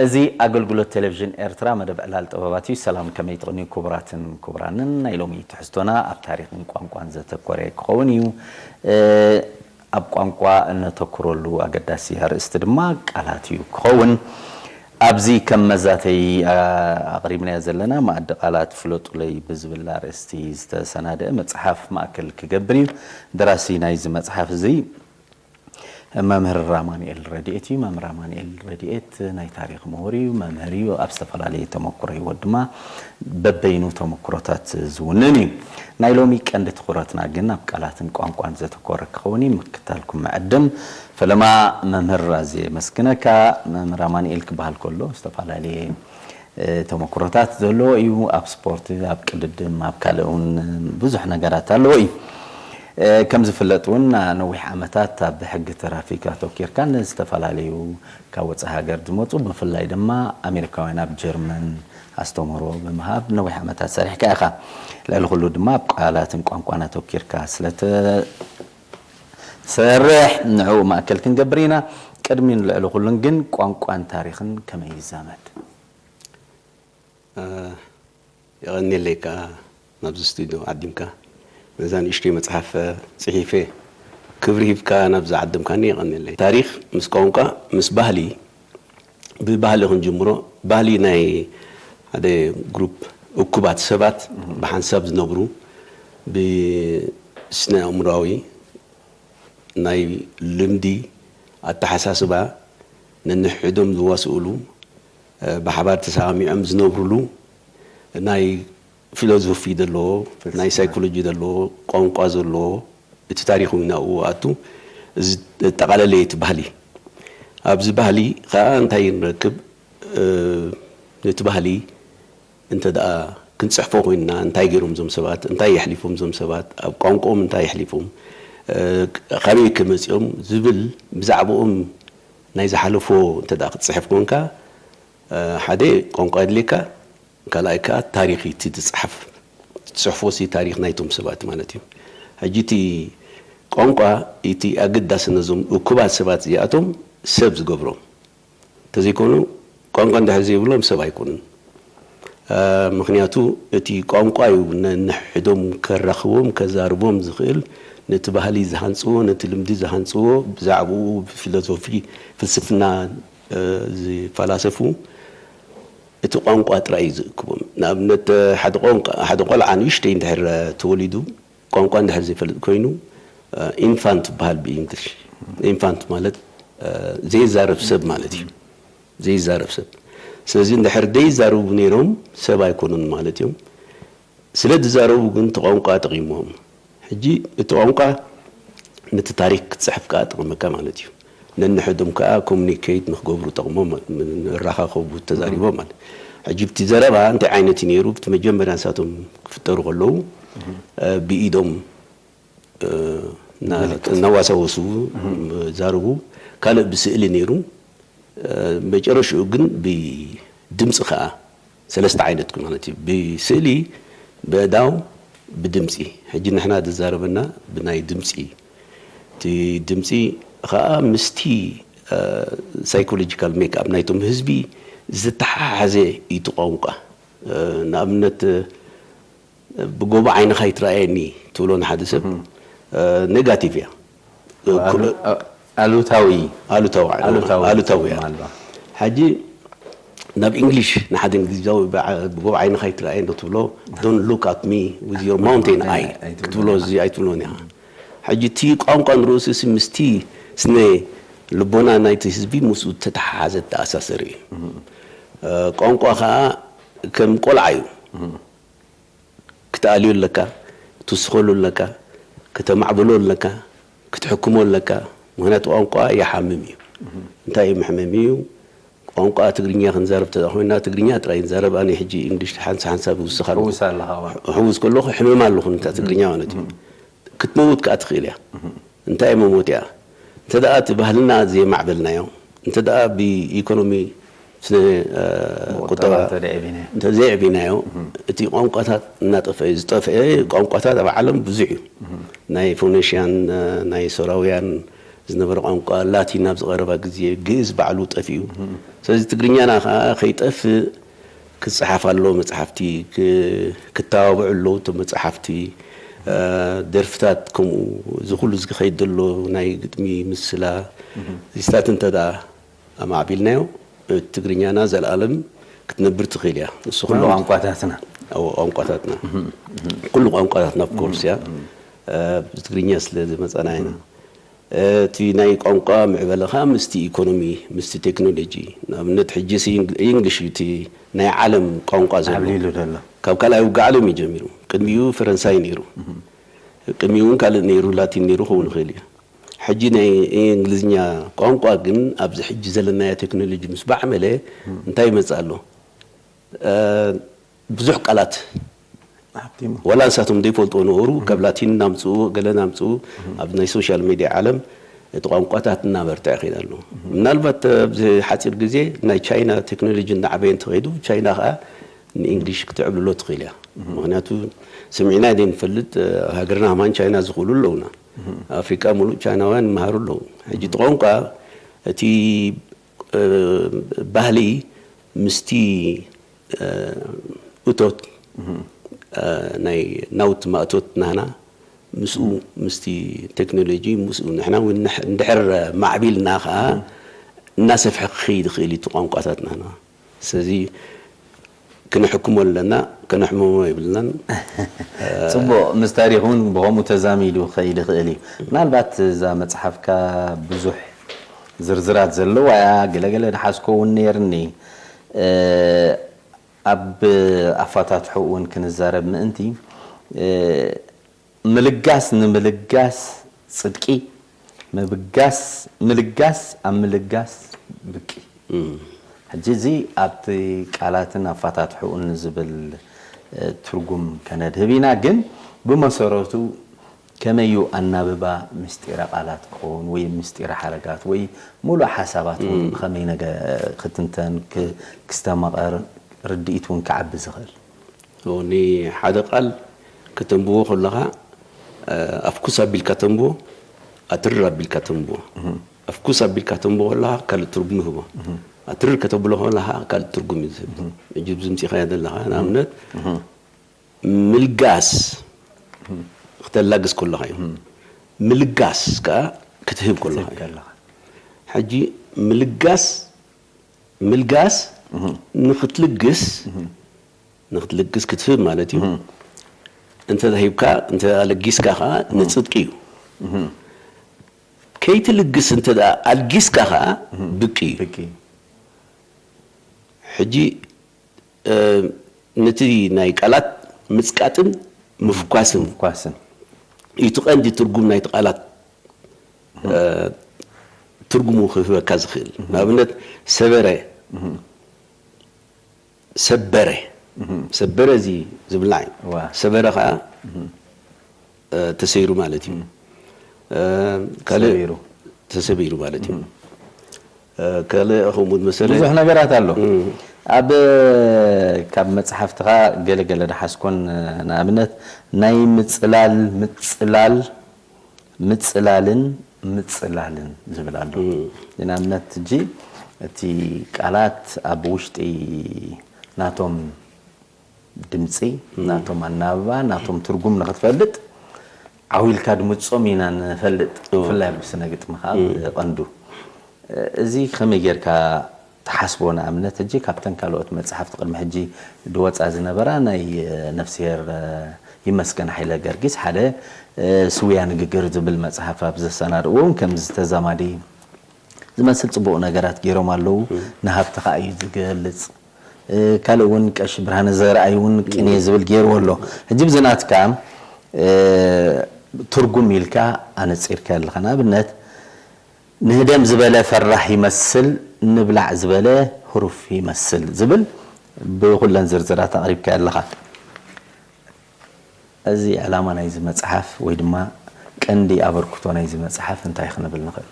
እዚ ኣገልግሎት ቴሌቪዥን ኤርትራ መደብ ዕላል ጥበባት እዩ። ሰላም፣ ከመይ ትቕንዩ ክቡራትን ክቡራንን? ናይ ሎሚ ትሕዝቶና ኣብ ታሪኽን ቋንቋን ዘተኮረ ክኸውን እዩ። እ፣ ኣብ ቋንቋ እነተኩረሉ ኣገዳሲ ኣርእስቲ ድማ ቃላት እዩ ክኸውን። ኣብዚ ከም መዛተይ፣ ኣ-፣ ኣቕሪብናዮ ዘለና መኣዲ ቃላት ፍለጡለይ ብዝብል ኣርእስቲ ዝተሰናደአ መጽሓፍ ማእከል ክገብር እዩ። ደራሲ ናይዚ መጽሓፍ እዚ መምህር ኣማኑኤል ረድኤት እዩ። መምህር ኣማኑኤል ረድኤት ናይ ታሪኽ ምሁር እዩ፣ መምህር እዩ። ኣብ ዝተፈላለየ ተመኩሮ ህይወት ድማ በበይኑ ተመኩሮታት ዝውንን እዩ። ናይ ሎሚ ቀንዲ ትኹረትና ግን ኣብ ቃላትን ቋንቋን ዘተኮረ ክኸውን እዩ። ምክታልኩም ምዕድም። ፈለማ መምህር ኣዝየ የመስግነካ። መምህር ኣማኑኤል ክበሃል ከሎ ዝተፈላለየ እ፣ ተመኩሮታት ዘለዎ እዩ። ኣብ ስፖርት፣ ኣብ ቅድድም፣ ኣብ ካልእ እውን ብዙሕ ነገራት ኣለዎ እዩ። እ፣ ከም ዝፍለጥ እውን ና-፣ ነዊሕ ዓመታት ኣብ ሕጊ ትራፊክ ኣተኪርካ ንዝተፈላለዩ ካብ ወጻኢ ሃገር ዝመጹ፣ ብፍላይ ድማ ኣሜሪካውያን ኣብ ጀርመን ኣስተምህሮ ብምሃብ ነዊሕ ዓመታት ሰሪሕካ ኢኻ። ልዕሊ ኩሉ ድማ ኣብ ቃላትን ቋንቋን ኣተኪርካ ስለ ትሰርሕ ንዕኡ ማእከል ክንገብር ኢና። ቅድሚን ልዕሊ ኩሉን ግን ቋንቋን ታሪኽን ከመይ ይዛመድ? እ፣ የቐንየለይ ከኣ ናብዚ ስቱድዮ ዓዲምካ ነዛ ንእሽተይ መጽሓፍ ጽሒፈ ክብሪ ሂብካ ናብዚ ዓደምካኒ የቐንየለይ። ታሪኽ ምስ ቋንቋ ምስ ባህሊ፣ ብባህሊ ክንጅምሮ። ባህሊ ናይ ሓደ ግሩፕ እኩባት ሰባት፣ ብሓንሳብ ዝነብሩ፣ ብስነ ኣእምሮኣዊ ናይ ልምዲ ኣተሓሳስባ ነንሕድሕዶም ዝዋስእሉ፣ እ፣ ብሓባር ተሰማሚዖም ዝነብሩሉ ናይ ፊሎዞፊ ዘለዎ፣ ናይ ሳይኮሎጂ ዘለዎ፣ ቋንቋ ዘለዎ፣ እቲ ታሪኽ እውን ኣብኡ ኣቱ፣ እዚ ዘጠቓለለ እዩ እቲ ባህሊ። ኣብዚ ባህሊ ኸኣ እንታይ ንረክብ? እ፣ ነቲ ባህሊ እንተ ደኣ ክንጽሕፎ ኮይንና፣ እንታይ ገይሮም እዞም ሰባት? እንታይ የሕሊፎም እዞም ሰባት? ኣብ ቋንቋኦም እንታይ የሕሊፎም? እ፣ ካበይ ከ መጺኦም? ዝብል ብዛዕባኦም ናይ ዝሓለፎ እንተ ደኣ ክትጽሕፍ ኮንካ፣ እ፣ ሓደ ቋንቋ የድልየካ፣ ካልኣይ ከኣ ታሪኽ እዩ እቲ ትጽሓፍ። ትጽሕፎ ሲ ታሪኽ ናይቶም ሰባት ማለት እዩ። ሕጂ እቲ ቋንቋ እቲ ኣገዳሲ ነዞም እኩባት ሰባት እዚኣቶም ሰብ ዝገብሮም። እንተዘይኮኑ ቋንቋ እንድሕር ዘይብሎም ሰብ ኣይኮኑን። እ፣ ምኽንያቱ እቲ ቋንቋ እዩ ነንሕዶም ከራኽቦም፣ ከዛርቦም ዝኽእል፣ ነቲ ባህሊ ዝሃንጽዎ፣ ነቲ ልምዲ ዝሃንጽዎ፣ ብዛዕባኡ ብፊሎዞፊ፣ ፍልስፍና፣ እ፣ ዝፈላሰፉ፣ እቲ ቋንቋ ጥራይ እዩ ዝእክቦም። ንኣብነት፣ ሓደ ቋንቋ፣ ሓደ ቆልዓ ንእሽተይ እንድሕር ተወሊዱ፣ ቋንቋ እንድሕር ዘይፈልጥ ኮይኑ፣ እ፣ ኢንፋንት ይበሃል ብእንግሊሽ። ኢንፋንት ማለት፣ እ፣ ዘይዛረብ ሰብ ማለት እዩ። ዘይዛረብ ሰብ። ስለዚ እንድሕር ዘይዛረቡ ነይሮም ሰብ ኣይኮኑን ማለት እዮም። ስለ ዝዛረቡ ግን እቲ ቋንቋ ጠቒሞም። ሕጂ እቲ ቋንቋ ነቲ ታሪኽ ክትጽሕፍ ከኣ ጠቕመካ ማለት እዩ። ነንሕዶም ከኣ ኮሙኒኬት ንኽገብሩ ጠቕሞም፣ ንራኻኸቡ ተዛሪቦም ማለት። ሕጂ ብቲ ዘረባ እንታይ ዓይነት እዩ ነይሩ? ብቲ መጀመርያ ንሳቶም ክፍጠሩ ከለዉ፣ እ፣ ብኢዶም፣ እ፣ እና-፣ ምልክት። እናዋሳወሱ፣ እ፣ ዛረቡ። ካልእ ብስእሊ ነይሩ። እ፣ መጨረሽኡ ግን ብድምጺ ከኣ ሰለስተ ዓይነት ማለት እዩ። ብስእሊ፣ ብእዳው፣ ብድምጺ። ሕጂ ንሕና ዝዛረበና ብናይ ድምጺ። እቲ ድምጺ ከኣ ምስቲ፣ እ፣ ሳይኮሎጂካል ሜክኣፕ ናይቶም ህዝቢ ዝተሓሓዘ እዩ እቲ ቋንቋ። እ፣ ንኣብነት፣ ብጎቦ ዓይንኻ ይትረኣየኒ ትብሎ ንሓደ ሰብ፣ እ፣ ኔጋቲቭ እያ። ኣሉ-፣ እ፣ ኣ-፣ ኣሉታዊ። ኣሉታዊ፣ ኣሉታዊ ኣሉታዊ እያ። ትስማዕ ኣለዋ። ሕጂ ናብ እንግሊሽ ንሓደ እንግሊዛዊ ብዓ-፣ ብጎቦ ዓይንኻ ይትረኣየኒ ትብሎ፣ "Don't look at me with your mountain eye" ኣይትብሎ ክትብሎ ኢኻ። እዚ ኣይትብሎን ኢኻ። ሕጂ እቲ ቋንቋ ንርእሱ ሲ ምስቲ ስነ ልቦና ናይቲ ህዝቢ ምስኡ ዝተተሓሓዘ ተኣሳሰሪ እዩ። እ፣ ቋንቋ ኸኣ ከም ቆልዓ እዩ። ክትኣልዮ ኣለካ፣ ክትውስኸሉ ኣለካ፣ ከተማዕብሎ ኣለካ፣ ክትሕክሞ ኣለካ። ምኽንያቱ ቋንቋ ይሓምም እዩ። እንታይ እዩ መሕመሚ እዩ? ቋንቋ ትግርኛ ክንዛረብ እንተ ኮይንና፣ ትግርኛ ጥራይ ንዛረብ። ኣነ ሕጂ እንግሊሽ ሓንሳ ሓንሳብ ይውስኽ ኣለኹ። ትሕውስ ኣለኻ፣ እዋ። እሕውስ ከለኹ ሕመም ኣለኹ፣ ነታ ትግርኛ ማለት እዩ። ክትመውት ከኣ ትኽእል እያ። እንታይ መሞት እያ? እንተ ደኣ እቲ ባህልና ዘየማዕበልናዮ፣ እንተ ደኣ ብኢኮኖሚ ስነ፣ እ፣ ቁጠባ ቁጠባ እንተ ደኣ የዕቢናዮ። እንተ ዘየዕቢናዮ፣ እቲ ቋንቋታት እናጠፍአ እዩ። ዝጠፍአ ቋንቋታት ኣብ ዓለም ብዙሕ እዩ። ናይ ፎኒሽያን፣ እ፣ ናይ ሶራውያን፣ ዝነበረ ቋንቋ ላቲን ኣብዚ ቀረባ ግዜ ግእዝ ባዕሉ ጠፊኡ። ስለዚ ትግርኛና ከዓ ከይጠፍእ ክጸሓፍ ኣሎ መጽሓፍቲ፣ ክ-፣ ክተባብዑ ኣለዉ እቶም መጽሓፍቲ፣ እ፣ ደርፍታት ከምኡ፣ እዚ ኩሉ እዚ ክኸይድ ዘሎ ናይ ግጥሚ ምስላ፣ እዚታት እንተ ደኣ ኣማዕቢልናዮ፣ እቲ ትግርኛና ዘለኣለም ክትነብር ትኽእል እያ። ንሱ ኩሉ ከዓ ቋንቋታትና። ኣዎ፣ ቋንቋታትና። ኩሉ ቋንቋታትና፣ of course፣ እያ። እ፣ ብትግርኛ ስለ ዝመጸና ኢና። እቲ ናይ ቋንቋ ምዕበለ ኸኣ ምስቲ ኢኮኖሚ፣ ምስቲ ቴክኖሎጂ፣ ንኣብነት፣ ሕጂ ሲ ኢንግ-፣ ኢንግሊሽ እዩ እቲ ናይ ዓለም ቋንቋ ዘሎ። ዓብሊሉ ዘሎ። ካብ ካልኣይ ውግእ ዓለም እዩ ጀሚሩ። ቅድሚኡ ፈረንሳይ ነይሩ። ቅድሚኡ እውን ካልእ ነይሩ፣ ላቲን ነይሩ ክኸውን ይኽእል እዩ። ሕጂ ናይ እንግሊዝኛ ቋንቋ ግን ኣብዚ ሕጂ ዘለናዮ ቴክኖሎጂ ምስ ባዕመለ እንታይ ይመጽእ ኣሎ? እ፣ ብዙሕ ቃላት ሃብቲሙ። ወላ ንሳቶም ዘይፈልጥዎ ነበሩ፣ ካብ ላቲን እናምጽኡ፣ ገለ እናምጽኡ፣ ኣብ ናይ ሶሻል ሜድያ ዓለም እቲ ቋንቋታት እናበርትዐ ይኸይድ ኣሎ። ምናልባት ኣብዚ ሓጺር ግዜ ናይ ቻይና ቴክኖሎጂ እናዓበየ እንተኸይዱ፣ ቻይና ኸኣ ንእንግሊሽ ክትዕብልሎ ትኽእል እያ። ምኽንያቱ ሰሚዕና ዘይንፈልጥ፣ ኣብ ሃገርና ከማን ቻይና ዝኽእሉ ኣለዉና። ኣፍሪቃ ሙሉእ ቻይናውያን ይመሃሩ ኣለዉ። ሕጂ እቲ ቋንቋ፣ እቲ፣ እ፣ ባህሊ ምስቲ፣ እ፣ እቶት፣ እ፣ ናይ ናውቲ ማእቶት ናህና ምስኡ፣ ምስቲ ቴክኖሎጂ ምስኡ ንሕና እውን ንሕ-፣ እንድሕር ማዕቢልና ኸዓ እናሰፍሐ ክኸይድ ይኽእል እዩ እቲ ቋንቋታት ናህና። ስለዚ ክነሕክሞ ኣለና፣ ከነሕምሞ የብልናን። ጽቡቕ፣ ምስ ታሪኽ እውን ብኸምኡ ተዛሚዱ ክኸይድ ይኽእል እዩ። ምናልባት እዛ መጽሓፍካ ብዙሕ ዝርዝራት ዘለዋ እያ፣ ገለገለ ድሓዝኮ እውን ነይርኒ። እ፣ ኣብ ኣፋታትሑ እውን ክንዛረብ ምእንቲ፣ እ፣ ምልጋስ ንምልጋስ ጽድቂ፣ ምብጋስ፣ ምልጋስ ኣብ ምልጋስ ብቂ። እም። ሕጂ እዚ ኣብቲ ቃላትን ኣፋታትሕኡን ዝብል፣ እ፣ ትርጉም ከነድህብ ኢና፣ ግን ብመሰረቱ ከመይ እዩ ኣናብባ ምስጢረ ቃላት ክኸውን ወይ ምስጢረ ሓረጋት ወይ ሙሉእ ሓሳባት እውን ብኸመይ ነገ ክትንተን ክ-፣ ክስተማቐር ርድኢት እውን ክዓቢ ዝኽእል? ንሓደ ቃል ከተንብቦ ከለኻ፣ እ፣ ኣፍኩስ ኣቢልካ ተንብቦ፣ ኣትርር ኣቢልካ ተንብቦ። ኣፍኩስ ኣቢልካ ተንብቦ ከለኻ ካልእ ትርጉም ይህቦ። ኣትርር ከተብሎ ከለኻ ካልእ ትርጉም እዩ ዝህብ። ሕጂ ኣብዚ ምጺኻዮ ዘለኻ፣ ንኣብነት፣ ምልጋስ፣ ክተላግስ ከለኻ እዩ። ምልጋስ ከኣ ክትህብ ከለኻ እዩ። ከለኻ። ሕጂ ምልጋስ፣ ምልጋስ ንኽትልግስ፣ ንኽትልግስ ክትህብ ማለት እዩ። እንተ ሂብካ፣ እንተ ኣለጊስካ ከኣ ንጽድቂ እዩ። ከይትልግስ እንተ ደኣ ኣልጊስካ ከኣ ብቂ እዩ። ብቂ። ሕጂ፣ እ፣ ነቲ ናይ ቃላት ምጽቃጥን ምፍኳስን ምፍኳስን። እዩ እቲ ቀንዲ ትርጉም ናይቲ ቃላት፣ እ፣ ትርጉሙ ክህበካ ዝኽእል። ንኣብነት፣ ሰበረ፣ ሰበረ። ሰበረ እዚ ዝብላዕ እዩ። ዋ። ሰበረ ኸዓ፣ እ፣ ተሰይሩ ማለት እዩ። እ፣ ካልእ ተሰቢሩ። ተሰቢሩ ማለት እዩ። እ፣ ካልእ ከምኡ ዝመሰለ ብዙሕ ነገራት ኣሎ። ኣብ፣ ካብ መጽሓፍትኻ ገለ ገለ ድሓዝኮን፣ ንኣብነት ናይ ምጽላል፣ ምጽላል፣ ምጽላልን ምጽላልን ዝብል ኣሎ። ንኣብነት ሕጂ እቲ ቃላት ኣብ ውሽጢ ናቶም ድምጺ፣ ናቶም ኣናብባ፣ ናቶም ትርጉም ንኽትፈልጥ ዓው ኢልካ ድምጾም ኢና ንፈልጥ። እዎ። ብፍላይ ኣብ ስነ ግጥሚ ከኣ ብቐንዱ። እዚ ከመይ ጌርካ ትሓስቦ? ንኣብነት፣ ሕጂ ካብተን ካልኦት መጽሓፍቲ ቅድሚ ሕጂ ድወጻ ዝነበራ ናይ ነፍስሄር ይመስገን ሓይለ ገርጊስ ሓደ ስውያ ንግግር ዝብል መጽሓፍ ኣብ ዘሰናድእዎ እውን ከምዚ ተዛማዲ ዝመስል ጽቡቕ ነገራት ገይሮም ኣለዉ። ንሃብቲ ከኣ እዩ ዝገልጽ። እ፣ ካልእ እውን ቀሺ ብርሃነ ዘርኣይ እውን ቅኔ ዝብል ገይርዎ ኣሎ። ሕጂ ብዚ ናትካ፣ እ፣ ትርጉም ኢልካ ኣነጺርካ ኣለኻ። ንኣብነት፣ ንህደም ዝበለ ፈራሕ ይመስል፣ ንብላዕ ዝበለ ህሩፍ ይመስል ዝብል ብኹለን ዝርዝራት ኣቕሪብካ ኣለኻ። እዚ ዕላማ ናይዚ መጽሓፍ ወይ ድማ ቀንዲ ኣበርክቶ ናይዚ መጽሓፍ እንታይ ክንብል ንኽእል?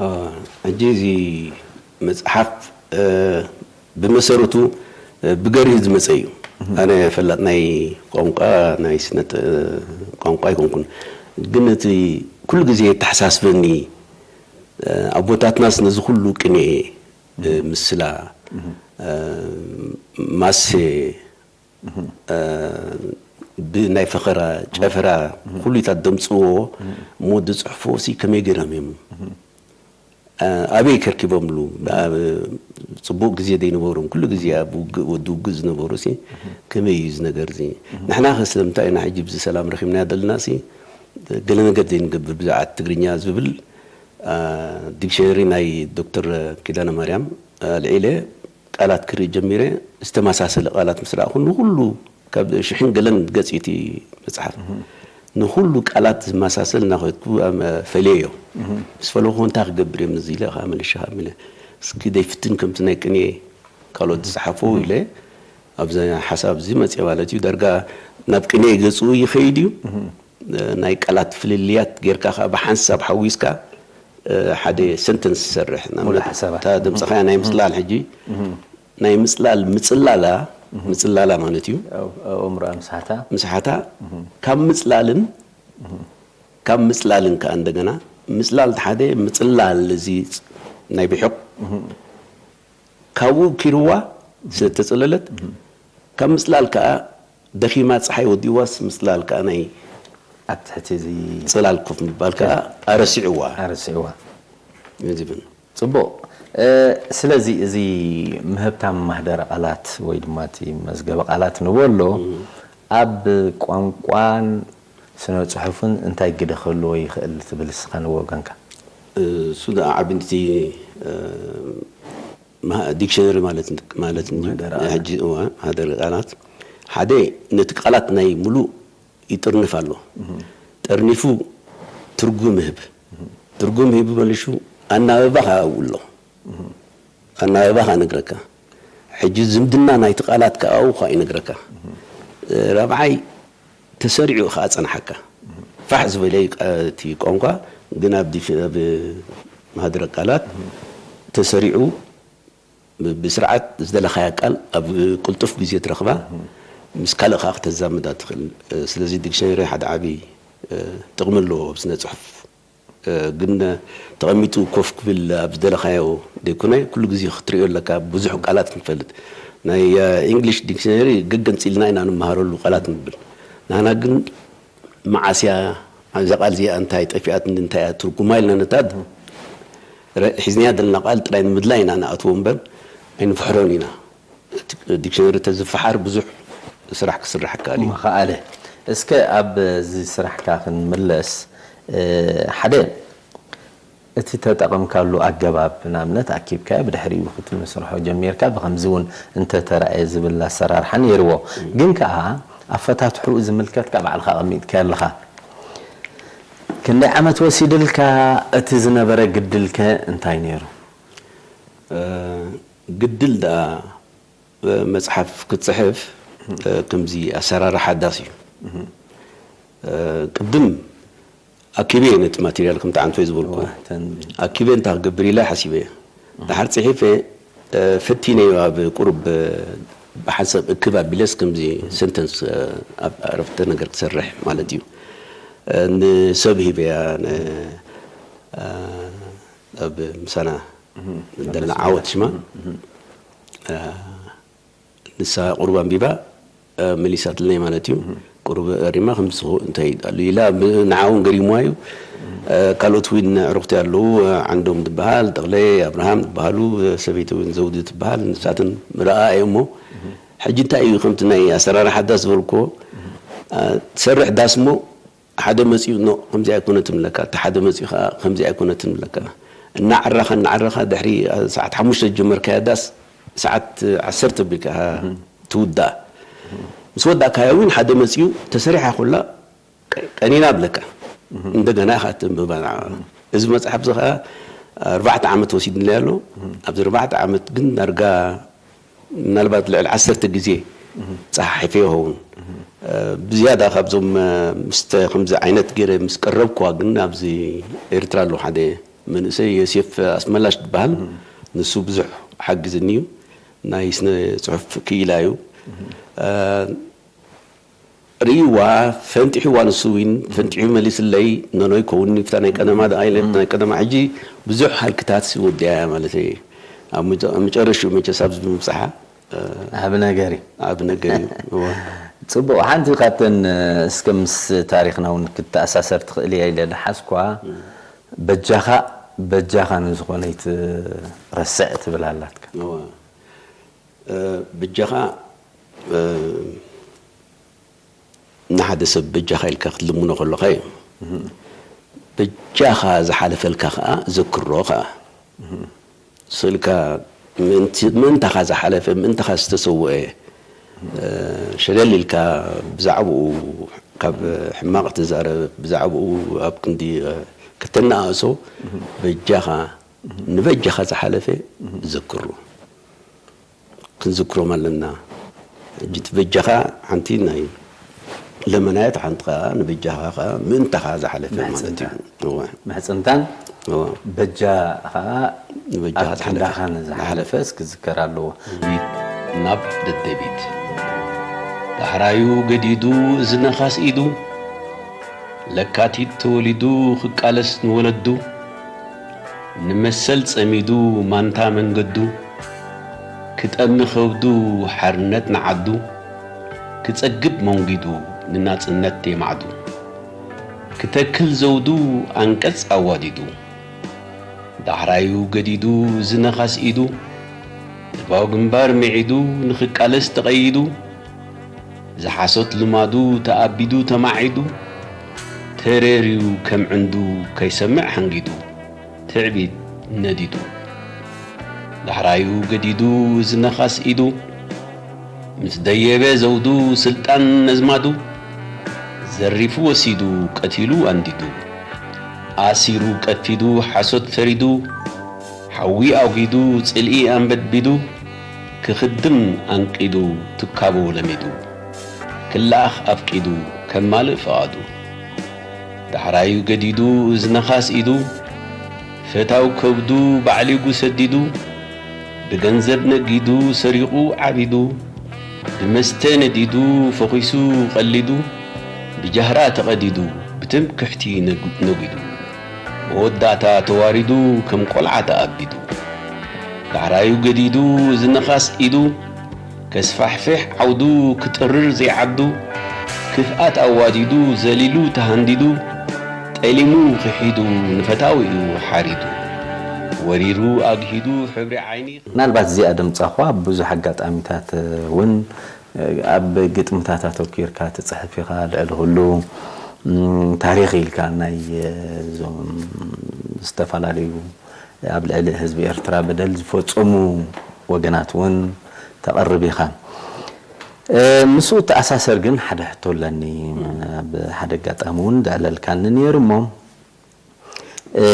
እ፣ ሕጂ እዚ መጽሓፍ፣ እ፣ ብመሰረቱ፣ እ፣ ብገርሂ ዝመጸ እዩ። ኣነ ፈላጥ ናይ ቋንቋ፣ ናይ ስነ ጥ-፣ ቋንቋ ኣይኮንኩን። ግን እቲ ኩሉ ግዜ የተሓሳስበኒ ኣቦታትናስ ነዚ ኩሉ ቅኔ ምስላ፣ ማሴ፣ ብናይ ፈኸራ ጨፈራ ኩሉታት ደምፅዎ እሞ ዝፅሕፎ ሲ ከመይ ገይሮም እዮም ኣበይ ከርኪቦምሉ? ጽቡቅ ግዜ ዘይነበሮም ኩሉ ግዜ ኣብ ውግእ ወዲ ውግእ ዝነበሩ ሲ ከመይ እዩ እዚ ነገር እዚ? ንሕና ከ ስለምንታይ ኢና ሕጂ ብዚ ሰላም ረኺብናያ ዘለና ሲ ገለ ነገር ዘይንገብር ብዛዕባ ትግርኛ ዝብል ዲክሽነሪ ናይ ዶክተር ኪዳነ ማርያም ኣልዒለ ቃላት ክርኢ ጀሚረ ዝተመሳሰለ ቃላት ምስ ረኣኹ ንኹሉ ካብ ሽሕን ገለን ገጽ እዩ እቲ መጽሓፍ ንኹሉ ቃላት ዝመሳሰል እናኸድኩ ፈለዮ ምስ ፈለኹ እንታይ ክገብር እዮም እዚ ኢለ ከዓ መለሸ ካብ ሚለ እስኪ ደይፍትን ከምቲ ናይ ቅኔ ካልኦት ዝፀሓፎ ኢለ ኣብዚ ሓሳብ እዚ መፅእ ማለት እዩ ዳርጋ ናብ ቅኔ ገፁ ይኸይድ እዩ ናይ ቃላት ፍልልያት ጌርካ ከዓ ብሓንሳብ ሓዊስካ ሓደ ሰንተንስ ዝሰርሕ ድምፅኻ ናይ ምፅላል ሕጂ ናይ ምፅላል ምፅላላ ምፅላላ ማለት እዩ ኣእምሮኣ ምስሓታ ምስሓታ ካብ ምፅላልን ካብ ምፅላልን ከዓ እንደገና ምፅላል ሓደ ምፅላል እዚ ናይ ብሕቕ ካብኡ ኪርዋ ስለተፀለለት ካብ ምፅላል ከዓ ደኺማ ፀሓይ ወዲዋስ ምፅላል ከዓ ናይ ኣብ ትሕቲ እዚ ፅላል ኮፍ ምባል ከዓ ኣረሲዕዋ ኣረሲዕዋ ዝብል ፅቡቅ ስለዚ እዚ ምህብታም ማህደረ ቃላት ወይ ድማ እቲ መዝገበ ቃላት ንበሎ ኣብ ቋንቋን ስነ ፅሑፍን እንታይ ግደ ክህልዎ ይኽእል ትብል እስኻ ንወገንካ እሱ ደኣ ዓብንቲ ዲክሽነሪ ማለት ማለት ሕጂ ማህደረ ቃላት ሓደ ነቲ ቃላት ናይ ሙሉእ ይጥርንፍ ኣሎ ጠርኒፉ ትርጉም ይህብ ትርጉም ሂቡ መሊሹ ኣናበባ ከዓ ኣብኡ ኣሎ ኣናበባ ከዓ ነግረካ ሕጂ ዝምድና ናይቲ ቃላት ከዓ ኣብኡ ከዓ ይነግረካ ራብዓይ ተሰሪዑ ከዓ ፀናሓካ ፋሕ ዝበለ እቲ ቋንቋ ግን ኣብ ማህደረ ቃላት ተሰሪዑ ብስርዓት ዝደለኻያ ቃል ኣብ ቅልጡፍ ግዜ ትረኽባ ምስ ካልእ ከዓ ክተዛምዳ ትኽእል ስለዚ ዲክሽነሪ ሓደ ዓብዪ ጥቕሚ ኣለዎ ኣብ ስነ ፅሑፍ ግን ተቐሚጡ ኮፍ ክብል ኣብ ዝደለኻዮ ዘይኮነ ኩሉ ግዜ ክትሪኦ ኣለካ ብዙሕ ቃላት ክንፈልጥ ናይ እንግሊሽ ዲክሽነሪ ገገንፂልና ኢና ንመሃረሉ ቃላት ንብል ንህና ግን መዓስያ እዛ ቃል እዚኣ እንታይ ጠፊኣት እንታይ እያ ትርጉማ ኢልና ነታድ ሒዝናያ ዘለና ቃል ጥራይ ንምድላይ ኢና ንኣትዎ እምበር ኣይንፍሕሮን ኢና ዲክሽነሪ ተዝፈሓር ብዙሕ ስራሕ ክስራሕ ይከኣል እዩ ምኸኣለ እስከ ኣብዚ ስራሕካ ክንምለስ ሓደ እቲ ተጠቐምካሉ ኣገባብ ንኣብነት ኣኪብካዮ ብድሕሪኡ ክትምስርሖ ጀሚርካ ብከምዚ እውን እንተተረኣየ ዝብል ኣሰራርሓ ነይርዎ ግን ከዓ ኣፈታትሕኡ ዝምልከትካ ባዕልካ ኣቐሚጥካዮ ኣለኻ ክንደይ ዓመት ወሲድልካ እቲ ዝነበረ ግድልከ እንታይ ነይሩ ግድል ደኣ መፅሓፍ ክትፅሕፍ ከምዚ ኣሰራርሓ ዳስ እዩ ቅድም ኣኪበ ነቲ ማቴሪያል ከምቲ ዓንቶይ ዝበልኩ ኣኪበ እንታይ ክገብር ኢለ ሓሲበ ድሓር ፅሒፈ ፈቲነዮ ኣብ ቁሩብ ብሓንሳብ እክብ ኣቢለስ ከምዚ ሰንተንስ ኣብ ኣረፍተ ነገር ክሰርሕ ማለት እዩ ንሰብ ሂበያ ኣብ ምሳና ደላ ዓወት ሽማ ንሳ ቁሩብ ኣንቢባ መሊሳትለይ ማለት እዩ ቁሩብ ሪማ ከምዚ እንታይ ኣሉ ኢላ ንዓውን ገሪምዋ እዩ ካልኦት እውን ዕሩክቲ ኣለዉ ዓንዶም ዝበሃል ተኽለ ኣብርሃም ዝበሃሉ ሰበይቲ እውን ዘውዲ ትበሃል ንሳትን ረኣ እሞ ሕጂ እንታይ እዩ ከምቲ ናይ ኣሰራርሓ ዳስ ዝበልክዎ ትሰርሕ ዳስ እሞ ሓደ መፂኡ ኖ ከምዚ ኣይኮነትን ብለካ እቲ ሓደ መፂኡ ከዓ ከምዚ ኣይኮነትን ብለካ እናዓረኻ እናዓረኻ ድሕሪ ሰዓት ሓሙሽተ ዝጀመርካያ ዳስ ሰዓት ዓሰርተ ቢልካ ትውዳእ ምስ ወዳእካያ እውን ሓደ መፂኡ ተሰሪሓ ኮላ ቀኒና ብለካ እንደገና ኢኻ ትንብባ እዚ መፅሓፍ እዚ ከዓ ኣርባዕተ ዓመት ወሲድለይ ኣሎ ኣብዚ ኣርባዕተ ዓመት ግን ዳርጋ ምናልባት ልዕሊ ዓሰርተ ግዜ ፀሓሒፈ ይኸውን ብዝያዳ ካብዞም ምስተ ከምዚ ዓይነት ገይረ ምስ ቀረብኩዋ ግን ኣብዚ ኤርትራ ኣለዉ ሓደ መንእሰይ ዮሴፍ ኣስመላሽ ዝበሃል ንሱ ብዙሕ ሓግዝኒ እዩ ናይ ስነ ፅሑፍ ክኢላ እዩ ርእይዋ፣ ፈንጢሕዋ፣ ንሱ እውን ፈንጢሑ መሊስለይ። ኖኖ ይከውን፣ ይፍታ ናይ ቀደማ ደኣ ኢለ፣ ናይ ቀደማ። ሕጂ ብዙሕ ሃልክታት ወዲኣ እያ ማለት እየ። ኣብ መጨ-፣ ኣብ መጨረሽኡ መቸስ ኣብዚ ብምብጽሓ፣ እ፣ ዓቢ ነገር እዩ። ዓቢ ነገር እዩ። እወ። ጽቡቕ፣ ሓንቲ ካብተን፣ እ፣ እስከ ምስ ታሪኽና እውን ክትተኣሳሰር ትኽእል እያ ኢለ ዝሓዝኳ፣ በጃኻ፣ በጃኻ ንዝኾነ ኣይትረስዕ ትብል ኣላትካ። እወ። እ፣ በጃኻ፣ እ፣ ንሓደ ሰብ በጃኻ ኢልካ ክትልምኖ ከለኻ እዩ። በጃኻ ዝሓለፈልካ ኸኣ ዘክሮ ኸኣ። ስልካ ምእንቲ-፣ ምእንታኻ ዝሓለፈ፣ ምእንታኻ ዝተሰወአ፣ እ፣ ሸለል ኢልካ ብዛዕባኡ ካብ ሕማቕ ትዛረብ፣ ብዛዕባኡ ኣብ ክንዲ፣ እ፣ ከተነኣእሶ፣ በጃኻ፣ ንበጃኻ ዝሓለፈ ዘክሮ። ክንዝክሮም ኣለና። ሕጂ እቲ በጃኻ ሓንቲ ናይ ለመናየት፣ ሓንቲ ኸኣ ንበጃኻ ኸኣ ምእንታኻ ዝሓለፈ ማለት እዩ። ምሕጽንታ። እወ። ምሕጽንታን እወ። በጃ ኸኣ ንበጃኻ ኣብ ዝሓለፈ። ክንዳኻን ዝሓለፈ ዝሓለፈ። እስኪ ዝከር ኣለዎ። ቢት ናብ ደደቢት። ዳሕራዩ ገዲዱ እዚ ነኻስ ኢዱ፣ ለካቲት ተወሊዱ ክቃለስ ንወለዱ፣ ንመሰል ጸሚዱ ማንታ መንገዱ፣ ክጠሚ ከብዱ ሓርነት ንዓዱ፣ ክጸግብ መንጒዱ ንናጽነት የማዕዱ፣ ክተክል ዘውዱ ኣንቀጽ ኣዋዲዱ፣ ዳሕራዩ ገዲዱ ዝነኻስ ኢዱ፣ ልባዊ ግንባር ምዒዱ ንኽቃለስ ተቐይዱ፣ ዝሓሶት ልማዱ ተኣቢዱ ተማዒዱ፣ ተረርዩ ከም ዕንዱ ከይሰምዕ ሓንጊዱ፣ ትዕቢት ነዲዱ። ዳሕራዩ ገዲዱ እዚ ነኻስ ኢዱ፣ ምስ ደየበ ዘውዱ ስልጣን ነዝማዱ፣ ዘሪፉ ወሲዱ ቀቲሉ ኣንዲዱ፣ ኣሲሩ ቀፊዱ ሓሶት ፈሪዱ፣ ሓዊ ኣውጊዱ ጽልኢ ኣንበድቢዱ፣ ክኽድም ኣንቂዱ ትካቦ ለሚዱ፣ ክለኣኽ ኣፍቂዱ ከማልእ ፍቓዱ። ዳሕራዩ ገዲዱ እዚ ነኻስ ኢዱ፣ ፈታው ከብዱ ባዕሊጉ ሰዲዱ፣ ብገንዘብ ነጊዱ ሰሪቑ ዓቢዱ፣ ብመስተ ነዲዱ ፈኺሱ ቐሊዱ፣ ብጃህራ ተቐዲዱ ብትምክሕቲ ነጉ-፣ ነጒዱ፣ መወዳእታ ተዋሪዱ ከም ቆልዓ ተኣቢዱ። ዳሕራዩ ገዲዱ እዚ ነኻስ ኢዱ፣ ከስፋሕፍሕ ዓውዱ ክጥርር ዘይዓዱ፣ ክፍኣት ኣዋዲዱ ዘሊሉ ተሃንዲዱ፣ ጠሊሙ ክሒዱ ንፈታዊኡ ሓሪዱ፣ ወሪሩ ኣግሂዱ ሕብሪ ዓይኒ። ምናልባት እዚኣ ድምጻ እኳ ኣብ ብዙሕ ኣጋጣሚታት እውን ኣብ ግጥምታት ኣተኲርካ ትጽሕፍ ኢኻ። ልዕሊ ኩሉ፣ ም፣ ታሪኽ ኢልካ ናይ፣ እ፣ እዞም ዝተፈላለዩ ኣብ ልዕሊ ህዝቢ ኤርትራ በደል ዝፈጸሙ ወገናት እውን ተቕርብ ኢኻ። እ፣ ምስኡ እተኣሳሰር ግን ሓደ ሕቶ ኣለኒ። ኣብ ሓደ ኣጋጣሚ እውን ዘዕለልካኒ ነይሩ እሞ፣ እ፣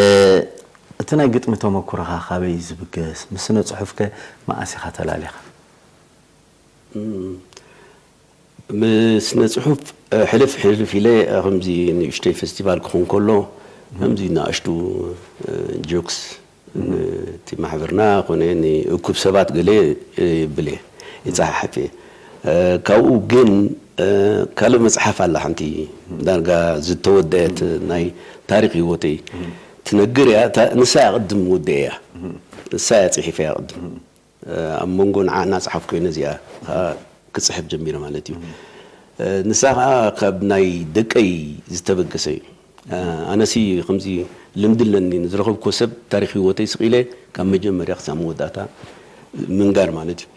እቲ ናይ ግጥሚ ተመኩሮኻ ካበይ እዩ ዝብገስ? ምስ ስነ ጽሑፍከ መኣስ ኢኻ ተላሊኻ? እም፣ ምስ ስነ ጽሑፍ፣ እ፣ ሕልፍ ሕልፍ ኢለ፣ እ፣ ከምዚ ንእሽተይ ፌስቲቫል ክኾን ከሎ፣ ከምዚ ንኣሽቱ፣ እ፣ ጆክስ፣ እ፣ እቲ ማሕበርና ኮነ ንእኩብ ሰባት ገለ፣ እ፣ ይብል እየ፣ ይጸሓሕፍ እየ። እ፣ ካብኡ ግን፣ እ፣ ካልእ መጽሓፍ ኣላ ሓንቲ ዳርጋ ዝተወደአት ናይ ታሪኽ ህይወተይ ትነግር እያ። እታ፣ ንሳ እያ ቅድም ወደአ እያ። ንሳ እያ ጽሒፈያ ቅድም። እ፣ ኣብ መንጎ ንዓ እናጸሓፍኩ እየ ነዚኣ ኸኣ ክጽሕፍ ጀሚረ ማለት እዩ። እ፣ ንሳ ኸኣ ካብ ናይ ደቀይ ዝተበገሰ እዩ። እ፣ ኣነሲ ከምዚ ልምዲ ኣለኒ፣ ንዝረኸብኩዎ ሰብ ታሪኽ ህይወተይ ስቕ ኢለ ካብ መጀመርያ ክሳብ መወዳእታ ምንጋር ማለት እዩ።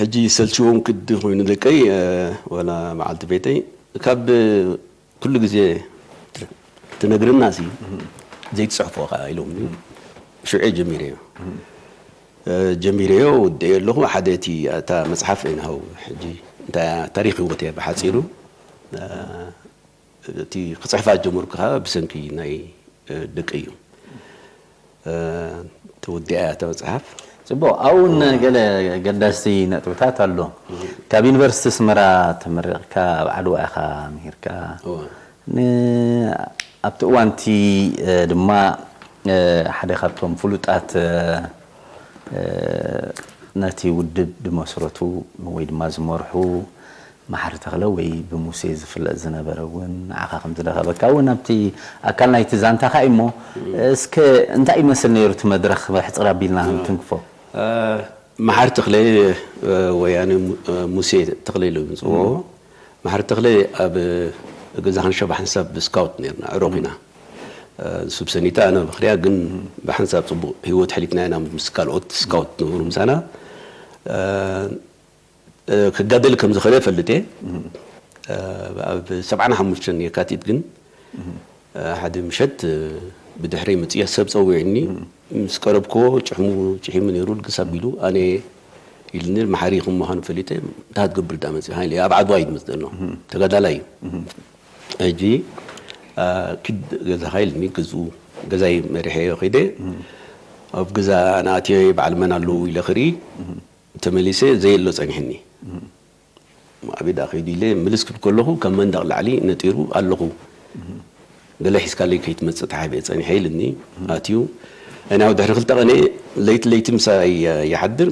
ሕጂ ሰልችዎም ክዲ ኮይኑ ደቀይ፣ እ፣ ወላ በዓልቲ ቤተይ ካብ ኩሉ ግዜ ትነግረናሲ ዘይትጽሕፎ ኸኣ ኢሎምኒ። ሽዑ ጀሚረዮ። እ፣ ጀሚረዮ፣ ወዲኤዮ ኣለኹ። ሓደ እቲ፣ እታ መጽሓፍ ኢንሃው ሕጂ እንታይ እያ፣ ታሪኽ ህይወት እያ ብሓጺሩ። እ፣ እቲ ክጽሕፋ ዝጀመርኩ ኸኣ ብሰንኪ ናይ፣ እ፣ ደቂ እዩ። እ፣ ተወዲኣ እያ እታ መጽሓፍ። ጽቡቕ። ኣብኡ እውን ገለ ገዳስቲ ነጥብታት ኣሎ። ካብ ዩኒቨርሲቲ ኣስመራ ተመሪቕካ ኣብ ዓድዋ ኢኻ ምሂርካ። እወ። ን-፣ ኣብቲ እዋንቲ፣ እ፣ ድማ፣ እ፣ ሓደ ካብቶም ፍሉጣት፣ እ፣ እ፣ ነቲ ውድብ ዝመስረቱ ወይ ድማ ዝመርሑ መሓሪ ተኽለ ወይ ብሙሴ ዝፍለጥ ዝነበረ እውን ንዓኻ ከም ዝደኸበካ እውን ኣብቲ ኣካል ናይቲ ዛንታኻ እዩ እሞ፣ እስከ እንታይ ይመስል ነይሩ እቲ መድረኽ ብሕጽር ኣቢልና እንትንክፎ? መሓሪ ተኽለ፣ ወያነ፣ ሙሴ ተኽለ ኢሎም ዝፅውዕዎ። መሓሪ ተኽለ ኣብ ገዛ ሓንሻ ብሓንሳብ ስካውት ነርና፣ ዕሩኽ ኢና። ንሱ ብሰኒታ ኣነ ብኽርያ፣ ግን ብሓንሳብ ፅቡቕ ህይወት ኣሕሊፍና ኢና ምስ ካልኦት ስካውት ዝነበሩ ምሳና። ክጋደል ከም ዝኽእል እፈልጥ እየ። ኣብ ሰብዓን ሓሙሽተን የካቲት ግን ሓደ ምሸት ብድሕረይ መፅያ ሰብ ፀዊዕኒ። ምስ ቀረብክዎ ጭሕሙ ጭሒሙ ነይሩ፣ ልግስ ኣቢሉ ኣነ ኢልኒ። መሓሪ ከም ምዃኑ ፈሊጠ። እንታይ ትገብር ዳ መፅእ? ሃይለ ኣብ ዓድዋ እዩ ዝመፅእ ዘሎ፣ ተጋዳላይ እዩ። ሕጂ ኪድ ገዛኻ ኢልኒ። ገዝኡ ገዛይ መሪሐዮ ከይደ። ኣብ ገዛ ንኣትዮ በዓል መን ኣለዉ ኢለ ክርኢ ተመሊሰ ዘየሎ ጸኒሕኒ። ኣበይ ደኣ ከይዱ ኢለ ምልስ ክብል ከለኹ ካብ መንደቕ ላዕሊ ነጢሩ ኣለኹ። ገለ ሒዝካለይ ከይትመጽእ ተሓቢኤ ጸኒሐ ኢልኒ። ኣትዩ። ናይ ድሕሪ ክልተ ቀነ ለይቲ ለይቲ ምሳይ ይሓድር።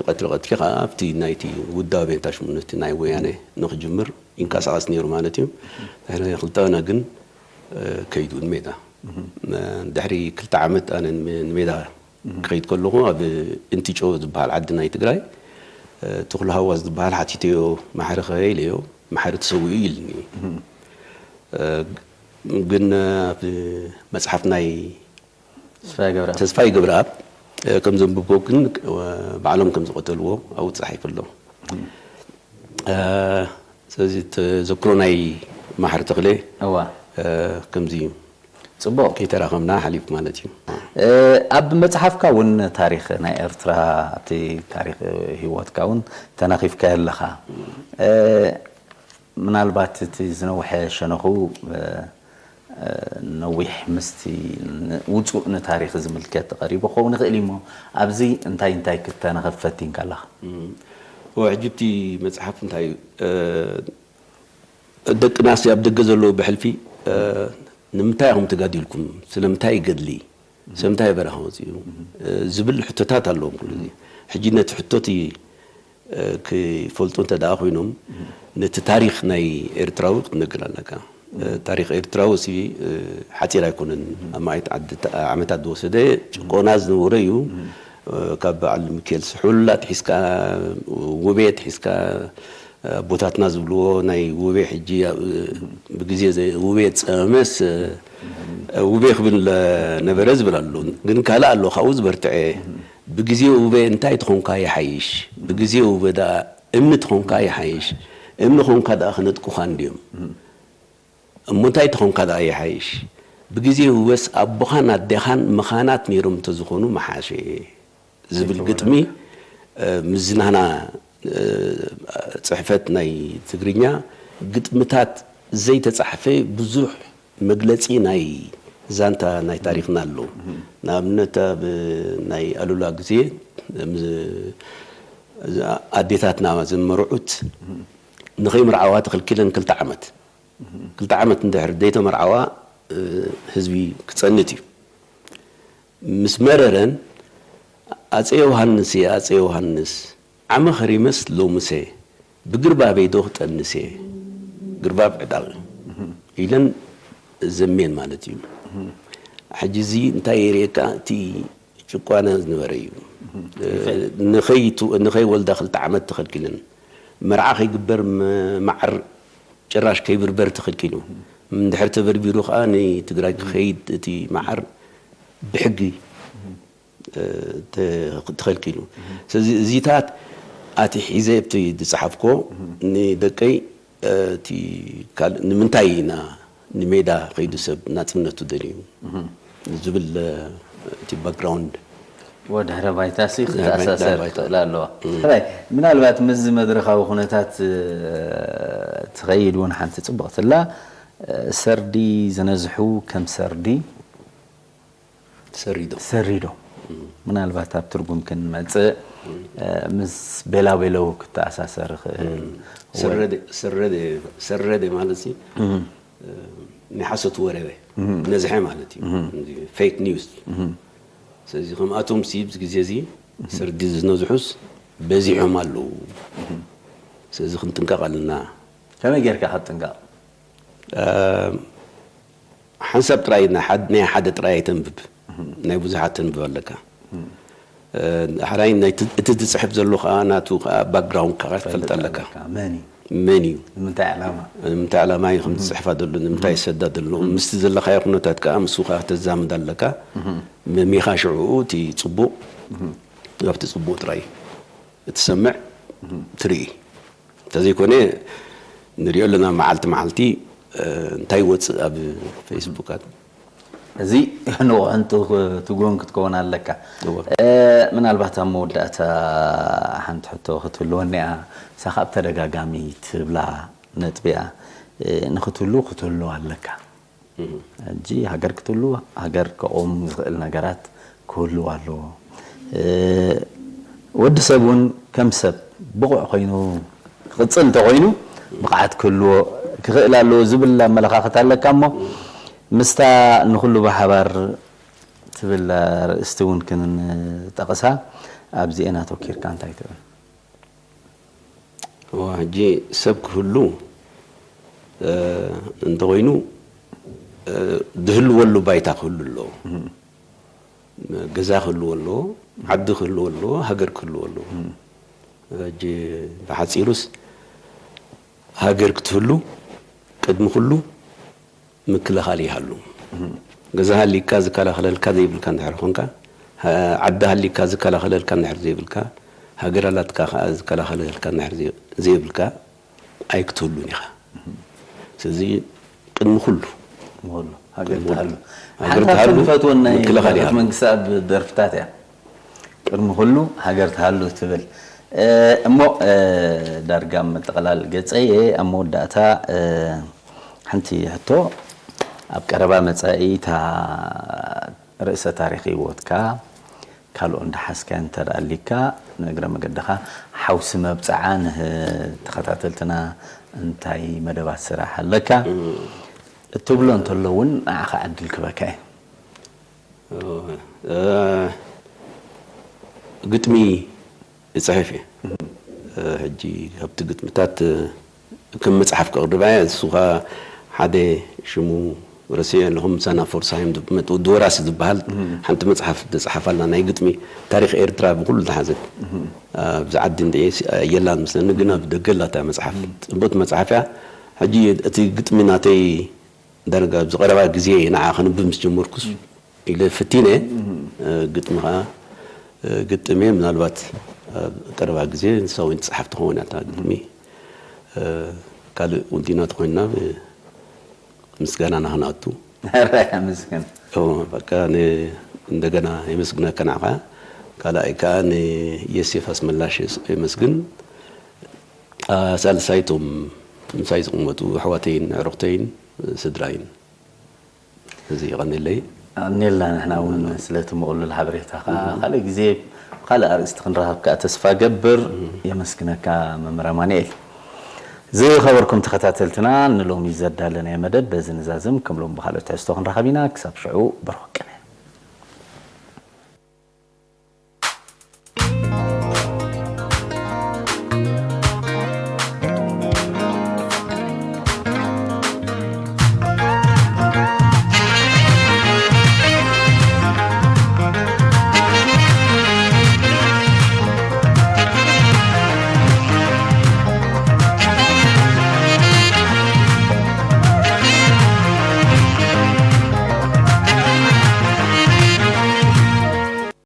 ቀትሪ ቀትሪ ከኣ ኣብቲ ናይቲ ውዳበ እንታሽሙ ነቲ ናይ ወያነ ንኽጅምር ይንቀሳቐስ ነይሩ ማለት እዩ። ድሕሪ ክልተ ቀነ ግን ከይዱ ንሜዳ። ድሕሪ ክልተ ዓመት ኣነ ንሜዳ ክኸይድ ከለኹ ኣብ እንትጮ ዝበሃል ዓዲ ናይ ትግራይ ተኽሉ ሃዋስ ዝበሃል ሓቲተዮ፣ መሓሪ ከ ኢለዮ፣ መሓሪ ተሰዊኡ ኢልኒ። ግን ኣብ መፅሓፍ ናይ ተስፋዬ ገብረኣብ ተስፋዬ ገብረኣብ ከም ዘንብቦ ግን ባዕሎም ከም ዝቐተልዎ ኣብኡ ተፃሒፉ ኣሎ። ስለዚ ተዘክሮ ናይ መሓሪ ተኽለ እዋ ከምዚ እዩ። ጽቡቕ። ከይተራኸብና ሓሊፉ ማለት እዩ። ኣብ መጽሓፍካ እውን ታሪኽ ናይ ኤርትራ ኣብቲ ታሪኽ ህይወትካ እውን ተናኺፍካ ኣለኻ። ምናልባት እቲ ዝነውሐ ሸነኹ ነዊሕ ምስቲ ውጹእ ንታሪኽ ዝምልከት ቀሪቡ ክኸውን ይኽእል እዩ እሞ ኣብዚ እንታይ እንታይ ክተናኸፍ ፈቲንካ ኣለኻ? ሕጂ እቲ መጽሓፍ እንታይ እዩ? ደቅናስ ኣብ ደገ ዘለዉ ብሕልፊ ንምንታይ ኢኹም ተጋዲልኩም? ስለምንታይ ገድሊ? ስለምንታይ በረኻ ወፂኡ? ዝብል ሕቶታት ኣለዎም ኩሉ ግዜ። ሕጂ ነቲ ሕቶቲ ክፈልጡ እንተ ደኣ ኮይኖም ነቲ ታሪኽ ናይ ኤርትራዊ ክትነግር ኣለካ። ታሪኽ ኤርትራዊ ሲ ሓፂር ኣይኮነን። ኣማኢት ዓመታት ዝወሰደ ጭቆና ዝነበረ እዩ። ካብ በዓል ሚካኤል ስሑል ኣትሒዝካ ውቤ ኣትሒዝካ ኣቦታትና ዝብልዎ ናይ ውቤ ሕጂ ብግዜ ውቤ ጸመመስ ውቤ ክብል ነበረ ዝብል ኣሎ። ግን ካልእ ኣሎ ካብኡ ዝበርትዐ። ብግዜ ውቤ እንታይ ተኾንካ ይሓይሽ፣ ብግዜ ውቤ ደኣ እምኒ ተኾንካ ይሓይሽ። እምኒ ኾንካ ደኣ ክነጥቁኻ እንድዮም። እሞ እንታይ ተኾንካ ደኣ ይሓይሽ። ብግዜ ውበስ ኣቦኻን ኣዴኻን መኻናት ነይሮም እንተዝኾኑ ምሓሸ ዝብል ግጥሚ። ምዝናና ጽሕፈት ናይ ትግርኛ ግጥምታት ዘይተጻሕፈ ብዙሕ መግለጺ ናይ ዛንታ ናይ ታሪኽና ኣሎ። ንኣብነት ኣብ ናይ ኣሉላ ግዜ ኣዴታትና ዘመርዑት ንኸይምርዓዋ ተኸልኪለን ክልተ ዓመት። ክልተ ዓመት እንድሕር ዘይተመርዓዋ ህዝቢ ክጸንት እዩ። ምስ መረረን ኣጼ ዮሃንስ እየ ኣጼ ዮሃንስ ዓመ ኸሪመስ ሎምሰ ብግርባበይ ዶ ክጠንስ እየ ግርባብ ዕጣቕ ኢለን ዘሜን ማለት እዩ። ሕጂ እዚ እንታይ የርእየካ? እቲ ጭቋነ ዝነበረ እዩ። ንኸይወልዳ ክልተ ዓመት ተኸልኪለን መርዓ ከይግበር መዓር ጭራሽ ከይብርበር ተኸልኪሉ። እንድሕር ተበርቢሩ ከዓ ንትግራይ ክኸይድ እቲ መዓር ብሕጊ ተኸልኪሉ። ስለዚ እዚታት ኣቲ ሒዘ ኣብቲ ዝፀሓፍኮ ንደቀይ እቲ ካልእ ንምንታይ ኢና ንሜዳ ከይዱ ሰብ ናፅነቱ ደልዩ ዝብል እቲ ባክግራውንድ ወድሕረ ባይታሲ ክትኣሳሰር ትኽእል ኣለዋ። ሕራይ ምናልባት ምስዚ መድረኻዊ ኩነታት ትኸይድ እውን ሓንቲ ፅብቕትላ ሰርዲ ዝነዝሑ ከም ሰርዲ ሰሪዶ ሰሪዶ ምናልባት ኣብ ትርጉም ክንመፅእ ምስ ቤላቤለው ክተኣሳሰር ይኽእል። ሰረደ ማለት ሲ ናይ ሓሶት ወረበ ነዝሐ ማለት እዩ። ፌክ ኒውስ። ስለዚ ከምኣቶም ሲ ብዚ ግዜ እዚ ሰርዲ ዝነዝሑስ በዚሖም ኣለዉ። ስለዚ ክንጥንቀቕ ኣለና። ከመይ ጌርካ ክትጥንቀቕ? ሓንሳብ ጥራይ ናይ ሓደ ጥራይ ኣይተንብብ፣ ናይ ብዙሓት ተንብብ ኣለካ። ሓራይ እቲ ትፅሕፍ ዘሎ ከዓ ናቱ ከዓ ባክግራውንድ ከዓ ትፈልጥ ኣለካ። መን እዩ? ንምንታይ ዕላማ እዩ ከም ዝፅሕፋ ዘሎ፣ ንምንታይ ይሰዳ ዘሎ፣ ምስቲ ዘለካዮ ኩነታት ከዓ ምስኡ ከዓ ክተዛምድ ኣለካ። መሚኻ ሽዕኡ እቲ ፅቡቕ ኣብቲ ፅቡቕ ጥራይ እትሰምዕ ትርኢ። እንተዘይኮነ ንሪኦ ኣለና መዓልቲ መዓልቲ እንታይ ይወፅእ ኣብ ፌስቡካት። እዚ ንቑሕን ትጉህን ክትከውን ኣለካ። ምናልባት ኣብ መወዳእታ ሓንቲ ሕቶ ክትህልወኒ እያ። ንሳ ካብ ተደጋጋሚ ትብላ ነጥቢ እያ። ንክትህሉ ክትህሉ ኣለካ። ሕጂ ሃገር ክትህሉ ሃገር ከቑም ዝኽእል ነገራት ክህልው ኣለዎ። ወዲ ሰብ እውን ከም ሰብ ብቑዕ ኮይኑ ክቕፅል እንተኾይኑ ብቕዓት ክህልዎ ክኽእል ኣለዎ ዝብል ኣመለኻኽታ ኣለካ እሞ ምስታ ንኹሉ ብሓባር ትብል ኣርእስቲ እውን ክንጠቕሳ ኣብዚኤን ኣተኪርካ እንታይ ትብል? ሕጂ ሰብ ክህሉ እንተኾይኑ ዝህልወሉ ባይታ ክህሉ ኣለዎ። ገዛ ክህልዎ ኣለዎ፣ ዓዲ ክህልዎ ኣለዎ፣ ሃገር ክህልዎ ኣለዎ። ሕጂ ብሓፂሩስ ሃገር ክትህሉ ቅድሚ ኩሉ ምክልኻል ይሃሉ። ገዛ ሃሊካ ዝከላኸለልካ ዘይብልካ እንድሕር ኮንካ፣ ዓዲ ሃሊካ ዝከላኸለልካ እንድሕር ዘይብልካ፣ ሃገር ኣላትካ ከዓ ዝከላኸለልካ እንድሕር ዘይብልካ ኣይክትህሉን ኢኻ። ስለዚ ቅድሚ ኩሉ ሃገር ትሃሉ። ሓንቲ ካብቶም ዝፈትወን ናይ መንግስቲ ኣብ ደርፍታት እያ። ቅድሚ ኩሉ ሃገር ትሃሉ ትብል እሞ ዳርጋ ምጥቕላል ገጸየ ኣብ መወዳእታ ሓንቲ ሕቶ ኣብ ቀረባ መጻኢ እታ ርእሰ ታሪኽ ህይወትካ ካልኦ እንዳሓዝካዮ እንተ ኣሊካ ንእግረ መገድኻ ሓውሲ መብፅዓ ንተኸታተልትና እንታይ መደባት ስራሕ ኣለካ እትብሎ እንተሎ እውን ንዓኻ ዕድል ክበካ እየ። ግጥሚ ይፅሕፍ እየ። ሕጂ ካብቲ ግጥምታት ከም መፅሓፍ ከቕርባ እየ። እሱ ኸዓ ሓደ ሽሙ ረሲዐ ኣለኹ። ምሳና ፎርሳይም ወዲ ወራሲ ዝበሃል ሓንቲ መፅሓፍ ዝፀሓፋ ኣላ ናይ ግጥሚ ታሪኽ ኤርትራ ብኩሉ ዝሓዘት ኣብዚ ዓዲ እንድዒ የላን መስለኒ፣ ግን ኣብ ደገ ኣላታ መፅሓፍ ፅብቕቲ መፅሓፍ እያ። ሕጂ እቲ ግጥሚ ናተይ ዳርጋ ኣብዚ ቀረባ ግዜ ንዓ ከንብብ ምስ ጀመርኩስ ኢለ ፈቲነ ግጥሚ ከዓ ግጥም እየ። ምናልባት ኣብ ቀረባ ግዜ ንሳ እውን ትፅሓፍ ትኸውን እያ እታ ግጥሚ። ካልእ ውዲና ተኮይንና ምስጋናና ክነኣቱ። ሕራይ ኣመስግን። በቃ እንደገና የመስግነካ ንዓኻ። ካልኣይ ከዓ ንየሴፍ ኣስመላሽ የመስግን። ሳልሳይ እቶም ምሳይ ዝቕመጡ ኣሕዋተይን ኣዕሩኽተይን ስድራይን። እዚ ይቐንለይ። ኣኔልና ንሕና እውን ስለቲ ምቕሉል ሓበሬታኻ ካልእ ግዜ ካልእ ኣርእስቲ ክንረኸብ ከዓ ተስፋ ገብር። የመስግነካ መምህር ኣማንኤል። ዝኸበርኩም ተኸታተልትና ንሎሚ ዘዳለናዮ መደብ በዚ ንዛዝም። ከም ሎም ብኻልኦት ትሕዝቶ ክንረኸብ ኢና። ክሳብ ሽዑ በርኹቅ።